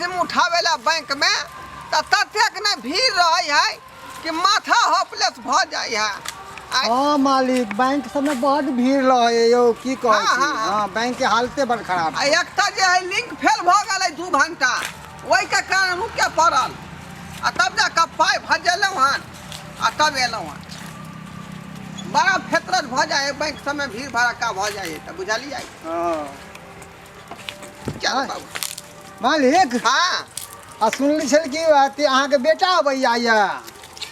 Pension उठाबै लए bank में तऽ ततेक ने भीड़ रहै है कि माथा होपलेस भऽ जाइ है। हाँ मालिक, बैंक सब में बड भीड़ रहे यौ, की कहै छी। हाँ, बैंक के हालते बड खराब। आ एकटा जे है लिंक फेल भऽ गेलै 2 घंटा, ओहिके कारण रुके पड़ल आ तब जाकऽ पाइ भजेलहुँ हन आ तब एलहुँ हन। बड़ा फेतरत भऽ जाइ है बैंक सबमे, भीड़ भड़क्का भऽ जाइ है, तऽ बुझलियै। चल बाबू। मालिक। हाँ। आ सुनली छल कि अथी अहाँके बेटा अबैया या?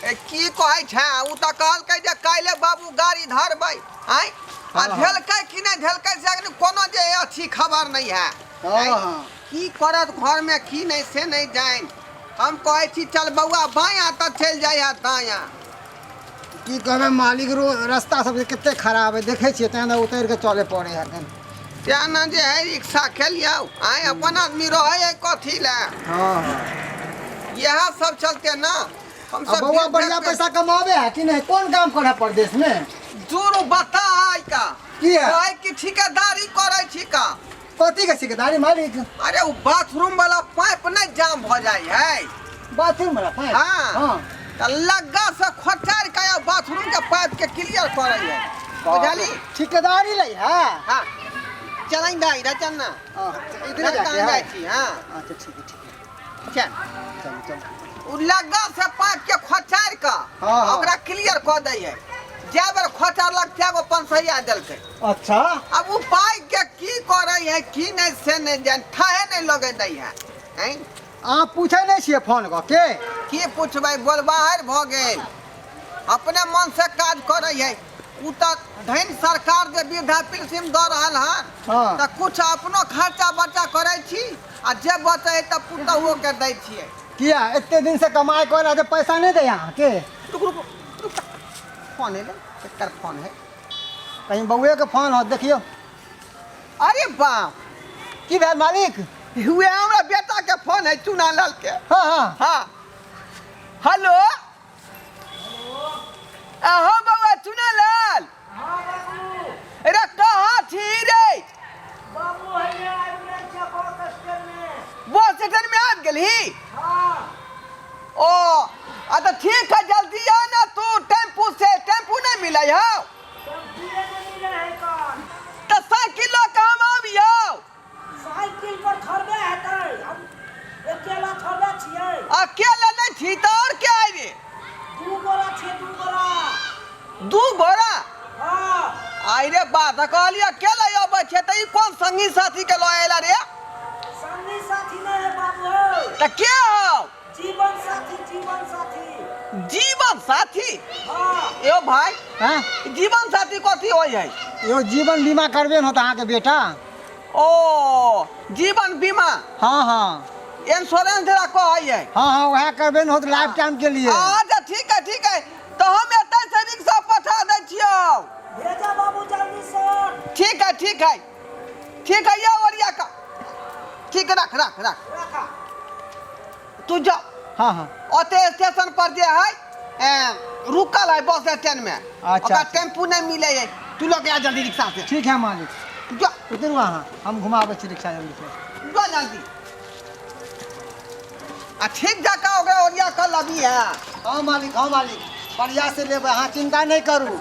ए, की कहै छै, ओ तऽ कहलकै जे काल्हि बाबू गाड़ी धरबै आँय, आ धेलकै कि नहि धेलकै से अखन कोनो जे अथी खबर नहि है। आँय, की करत घरमे की नहि से नहि जानि। हम कहै छी चल बौआ बायाँ तऽ चलि जाइ है दायाँ। की कहबै मालिक, रो रास्ता सब जे कते खराब है देखै छियै, तेँ उतरि कऽ चले पड़ै है एखन। तेँ ने जे है रिक्शा खेलियौ आँय, अपन आदमी रहै है कथी लए। हाँ। इएह सब चलते ना हम आ सब बौआ बढ़िया पैसा कमाबे है कि नहीं? कोन काम करे परदेश में? जुरू बता आइ का। की है? कहै कि ठिकेदारी करै छी का। कथी के ठिकेदारी मालिक? अरे ओ बाथरूम वाला पाइप नहीं जाम भ जाय है। बाथरूम वाला पाइप? हाँ। हाँ। त लग्गा से खोचार के आ बाथरूम के पाइप के क्लियर करै है, बुझली? ठिकेदारी लै है? हाँ। चलै ना इधर चल ना। हाँ, इधर जाके जाके है। जाइ छी, हाँ। अच्छा ठीक है, ठीक है। चल। चल, चल। उ लग्गा से पाइप के खोचार के हाँ। ओकरा क्लियर कऽ दै है। जै बेर खोचारलक तै गो 500 देलकै। अच्छा। अब उ पाइ के की करै है की नहीं से नहीं जान, ठाहे नहीं लगे दै है। हैं? अहाँ पूछै नहीं छियै फोन कऽ के? की पूछबै, बोल बाहर भऽ गेल, अपने मन से काज करै है। उ तऽ धन सरकार जे वृद्धा पेंशन दऽ रहल हन, तऽ कुछ अपनो खर्चा बर्चा करै छी आ जे बचै है तऽ पुतहुओ के दै छियै। किया एते दिन से कमाइ कऽ रहल पैसा नहीं दै अहाँके? रुक रुक रुक, फोन एलै, केकर फोन है? कहीं बउए के फोन हो, देखियो। अरे बाप, की भेल मालिक? हुए हमरा बेटा के फोन है, चुना लाल के। हाँ, हाँ। हाँ। हेलो। अहो बउआ चुना लाल। हाँ बाबू। अरे कहाँ छी रे? बाबू हैया आबि गेल छै बस स्टैंड में। बस स्टैंड में आबि गेलही? हाँ। ओ आ तऽ ठीक है, जल्दी आ ना तू टेम्पू से, टेम्पू नहीं मिले हौ? टेम्पूए नहीं मिले है कौन? तऽ साइकिल लऽ कऽ हम आबियौ? साइकिल पर थोड़बे हेतै, हम अकेला थोड़बे छियै। अकेला नहीं छी तऽ और के आबे? 2 गोरा छियै, 2 गोरा। 2 गोरा? हाँ। आई रे बा, तऽ कहलियै अकेला अबै छै तऽ ई कोन संगी साथी के लऽ एला रे? संगी साथी नहीं है बाबू हौ। तऽ के हौ? जीवन साथी, जीवन साथी। जीवन साथी? हाँ। यो भाई, हाँ? जीवन साथी कथी होय है? यो जीवन बीमा करबे न होता अहाँके बेटा। ओ जीवन बीमा? हाँ, हाँ। इंश्योरेंस जरा कहै है। हाँ, हाँ, वएह करबे न होत लाइफ टाइम के लिए। अच्छा ठीक है, ठीक है, तो हम एतै से रिक्शा पठा दै छियौ। भेजा बाबू जल्दी से। ठीक है, ठीक है, ठीक है, यो ओरिया का। ठीक है, रख, रख, रख। रखा। तू जा। हाँ, हाँ। ओते स्टेशन पर जे है, रुकल है बस स्टैंड में। अच्छा, ओकरा अच्छा। टेम्पू नहीं मिले है, तू लोग आ जल्दी रिक्शा से। ठीक है मालिक। जा। उतरू अहाँ, हम घुमाबै छी रिक्शा जल्दी से। जा जल्दी। आ ठीक जकाँ ओकरा ओरिया कऽ लबी है। हाँ मालिक, हाँ मालिक, बढ़िया से लेबै, अहाँ चिंता नहीं करू।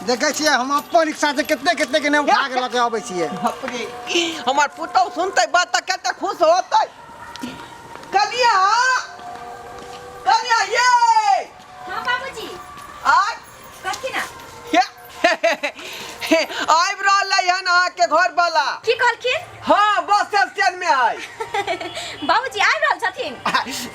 देखै छियै हम अपन रिक्शा से कते कते के नहि उठा के लऽ के अबै छियै। बाप रे, हमर पुतहु सुनतै बात तऽ कते खुश होतै। कनिया, कनिया ये। हाँ बाबूजी। आय। कथी ना? हे, हे, आबि रहलै हन अहाँके घर वाला। की कहलखिन? हाँ, बस स्टैंड में है। बाबूजी आबि रहल छथिन?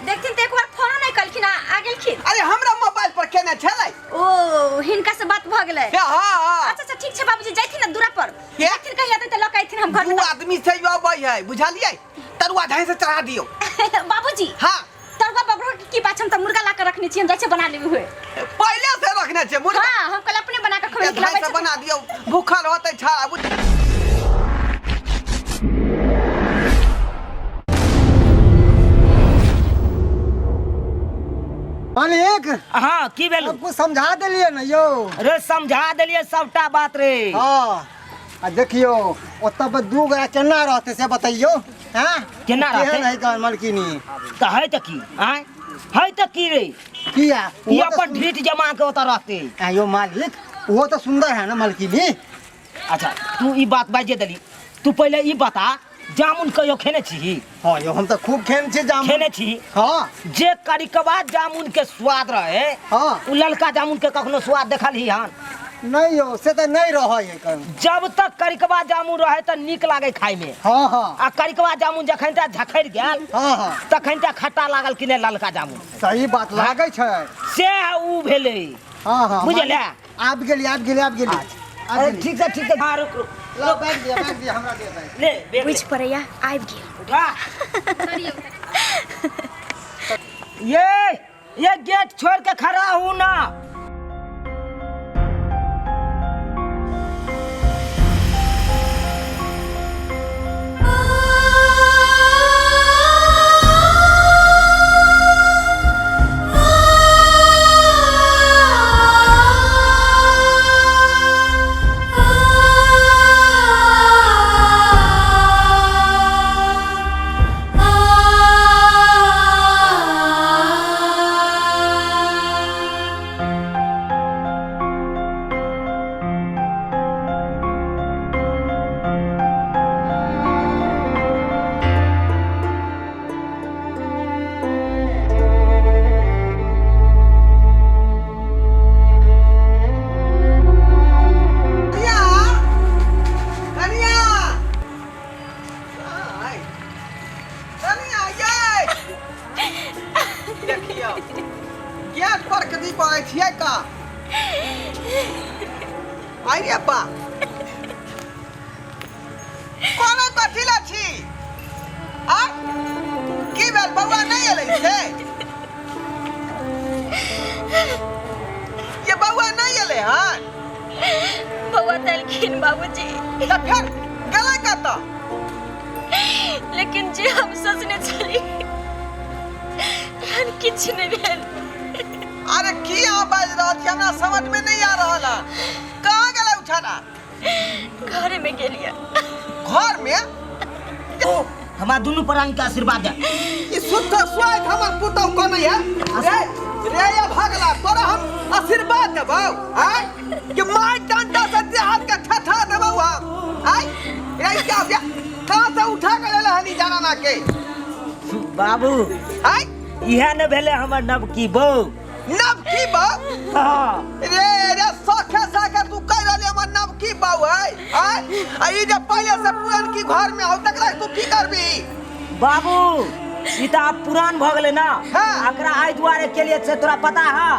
देखथिन तऽ एक बार फोनो नहि कलखिन, आ गेलखिन। अरे हमरा मोबाइल पर केने छलै। ओ हिनका से बात भऽ गेलै। हे, हाँ, हाँ। अच्छा, अच्छा, ठीक छै बाबूजी, जाइथिन ने दूरा पर। हे? देखथिन कहिया तऽ लऽ के अयथिन हम घर में। दू आदमी से अबै है, बुझलियै? तरुआ ढाई से चढ़ा दियौ। बाबूजी। हाँ। तरुआ बगरो के की बात छै, हम तऽ मुर्गा ला के रखने छी, हम जाइ छै बना लेबै हुए। पहिले से रखने छै मुर्गा? हाँ, हम कल अपने बना के खबै ढाई खिलाबै से छी। बना दियौ, भूखल होतै छाड़ा, बुझ। मालिक। हाँ, की भेल? सब कुछ समझा देलियै ने यौ? रे समझा देलियै सबटा बात रे। हाँ, आ देखियौ ओतऽ पर 2 गोरा केना रहतै से बतैयौ। हाँ केना रहतै? केहन है कन मलकिनी? तऽ है तऽ की आँय, है तऽ की रे? किया? ई ओहो तऽ अपन ढीठ जमा के ओतऽ रहतै। आयो मालिक, ओहो तऽ सुंदर है ना मलकिनी। अच्छा तू ई बात बाजे देली, तू पहिले ई बता, जामुन कहियो खेने छी? हाँ यो, हम तऽ खूब खेने छी जामुन। खेने छी? हाँ। जे करिकवा जामुन के स्वाद रहे, हाँ। उ ललका जामुन के कखनो स्वाद देखलही हन? नहीं यो, से तऽ नहीं रहे है कन। जब तक करिकवा जामुन रहे तऽ नीक लागे खाय में। हाँ हाँ। आ करिकवा जामुन जखन तक झखड़ि गेल, हाँ हाँ, तखन तक खट्टा लागल कि नहि ललका जामुन? सही बात लागै छै। से उ भेलै। हाँ हाँ। बुझलियै? आबि गेली, आबि गेली, आबि गेली। आबि अरे गेली। ठीक छै, ठीक छै। हाँ, रुक रुक। लाओ, बैग दिया, बैग दिया, हमरा दिया बैग। ले बैग ले। बुझि पड़ैया आबि गेल। उठा। ये गेट छोड़ के खड़ा हूँ ना। कनिया, कनिया, आय। कनिया, ये देखियौ, गेट पर कदी पड़ै छियै का? आइ रे बा, कोनो कथी ला छी? आ की भेल, बौआ नहि एलै से? ये बौआ नहि एलै हन? बौआ तऽ एलखिन बाबूजी। तऽ फेर गेलै कतऽ? लेकिन जे हम सोचने छली एहन किछु नहि भेल। अरे की अहाँ बाजि रहल छी, हमरा समझ में नहीं आ रहल है। कहाँ गेलै उठाना? घरे में गेलियै। घर में? ओ हमरा दुनू प्राणी के आशीर्वाद दे। ई शुद्ध स्वाद हमर पुतहु कोन है रे? रे या भगला, तोरा हम आशीर्वाद देबौ आय कि माय डंडा से देह हाथ के ठठा देबौ हम आय। रे क्या हो गया? कहाँ से उठा के लेले हनी जाना के? बाबू आय, इहे ने भेलै हमर नवकी बहू। नवकी बहू? हाँ। रे रे सखे सखे तू कह रहली हमर नवकी बहू है आय, आ ई जे पहिले से पुरनकी घर में हो तकरा तू की करबी? बाबू ई तऽ आब पुरान भऽ गेलै ना। हाँ। एकरा एहि दुआरे केलिए से तोरा पता है?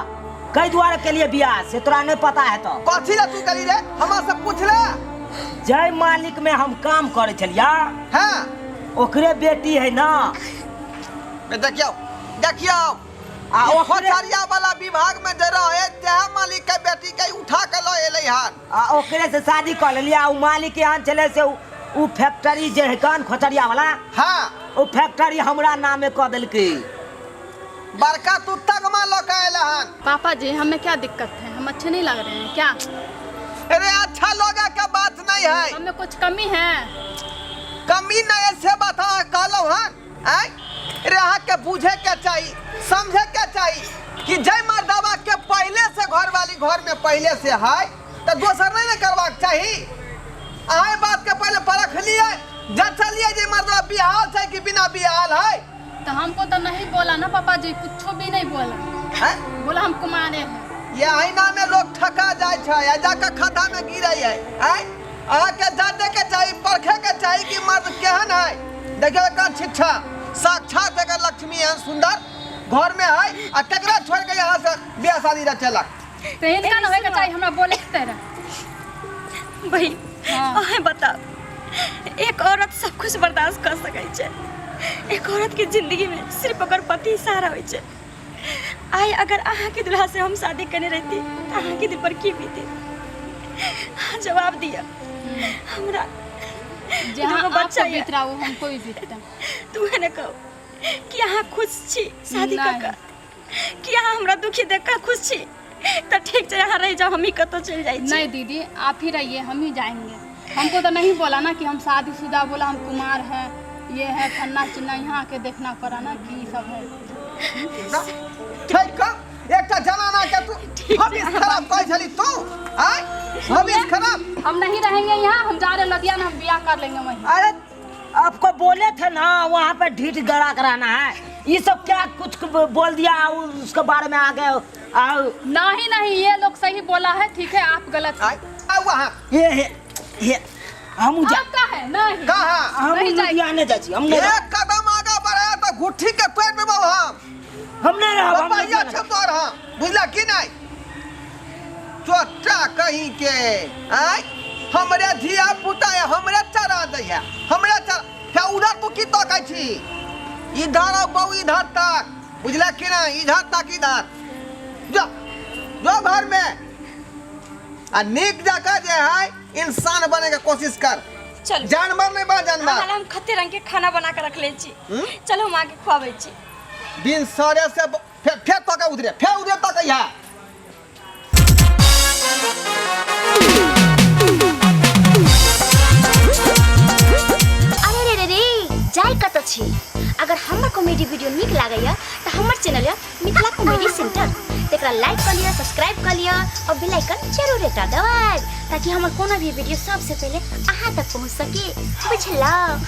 कई दुआरे केलिए बियाह से तोरा नहीं पता है तो? कथी ला तू करी रे, हमरा से पूछ ले। जय मालिक में हम काम करे छलिया। हाँ। ओकरे बेटी है ना। ए, देखियौ देखियौ, आ ओ ओकरे खोचरिया वाला विभाग में जे रहे तेह मालिक के बेटी के उठा के लऽ एलै हन। आ ओकरे से शादी कऽ लेलियै। आ उ मालिक एहन छलै से उ फैक्ट्री जे है कन खोचरिया वाला, हाँ, उ फैक्ट्री हमरा नामे कऽ देलकै। बड़का तू तगमा लऽ के एलै हन। पापा जी हमें क्या दिक्कत है, हम अच्छे नहीं लग रहे हैं क्या? अरे अच्छा लोगे के बात नहीं है। हमें कुछ कमी है? कमी नहीं है से बात अहाँ कहलहुँ हन आँय? रे अहाँ के बुझे के चाही, समझे के चाही कि जय मर्दावा के पहले से घरवाली घर में पहले से है तो दोसर नहीं ने करबाक चाही। अहाँ ई बात के पहले परख लिए, जचलिए जे मर्दावा बिहाल छै कि बिना बिहाल है। तो हमको तो नहीं बोला ना पापा जी, कुछ भी नहीं बोला। हैं? बोला हम कुमारे हैं। ये अहिना में लोग ठका जाय छै आ जाके खद्धा में गिरै है आँय? अहाँके जाने के चाही, परखे के चाही कि मर्द केहन है। देखियौ एकर शिक्षा साक्षात एकर लक्ष्मी एहन सुंदर घर में है आ तकरा छोड़ के यहाँ से बियाह शादी रचेलक। तो हिनका न होइके चाही हमरा बोले के तरह। बहिन, हाँ। अहें बताओ, एक औरत सब कुछ बर्दाश्त कर सकै छै, एक औरत के जिंदगी में सिर्फ ओकर पति सहारा होइ छै। आइ अगर अहाँ के दुल्हा से हम शादी करने रहती तो अहाँ के दिल पर की बीती? अहाँ जवाब दिया हमरा। जहाँ दुगो बच्चा आपको ये। बीत रहा वो हमको भी बीतता। तू है ना कहो कि अहाँ खुश छी शादी कऽ नहि। कऽ, कि अहाँ हमरा दुखी देख कऽ खुश छी? तऽ ठीक छै, अहाँ रहि जाउ, हमही कतहु चलि जाइ छी। नहीं दीदी, आप ही रहिए, हम ही जाएंगे। हमको तो नहीं बोला ना कि हम शादीशुदा, बोला हम कुमार हैं। ये है फन्ना चिन्ना, यहाँ आके देखना पड़ा ना कि ई सब है। ठीक का एकटा जनाना के तू भविष्य खराब कहै छली तू, आय भविष्य खराब। हम नहीं रहेंगे यहाँ, हम जा रहे लुधियाना, हम ब्याह कर लेंगे वहीं। अरे आपको बोले थे ना वहाँ पे ढीठ गड़ा कराना है, ये सब क्या कुछ बोल दिया उसके बारे में आगे आओ। नहीं नहीं, ये लोग सही बोला है, ठीक है, आप गलत हैं। आय आ वहाँ ये हे हे हम जा आपका है नहीं। कहाँ हम नहीं जाएंगे। लुधियाने जाची, हम नहीं एक कदम आगा बढ़ाया तो गुट्ठी के पेट में हम हम नहीं रहब, हम पपैया लुधियाना छे तोर हम, बुझला कि नहीं? चोटा कहीं के आय हमरे धिया पुता है, हमरे चरा दै है, हमरे चरा हे। उधर तू की तकै छी? इधर आओ बहू, इधर तक, बुझला कि नहीं? इधर तक, इधर जो जो घर में आ नीक जगह जे है इंसान बने के कोशिश कर, चलू। जानवर नहीं बन, जानवर। अहाँ हम कते रंग के खाना बना के रखले छी, चलू हम आके खुआबै छी। बिन सरे से फेर फेर तके उधरे, फेर उधरे तकै है। अरे रे रे रे, जाय कतऽ छी? अगर हमर कॉमेडी वीडियो नीक लागैया तऽ हमर चैनल यऽ मिथिला कॉमेडी सेंटर, तकरा लाइक कऽ लिअ, सब्सक्राइब कऽ लिअ और बेल आइकन जरूर टा दबाएब ताकि हमर कोनो भी वीडियो सबसे पहिले अहाँ तक पहुँच सके, बुझलहुँ?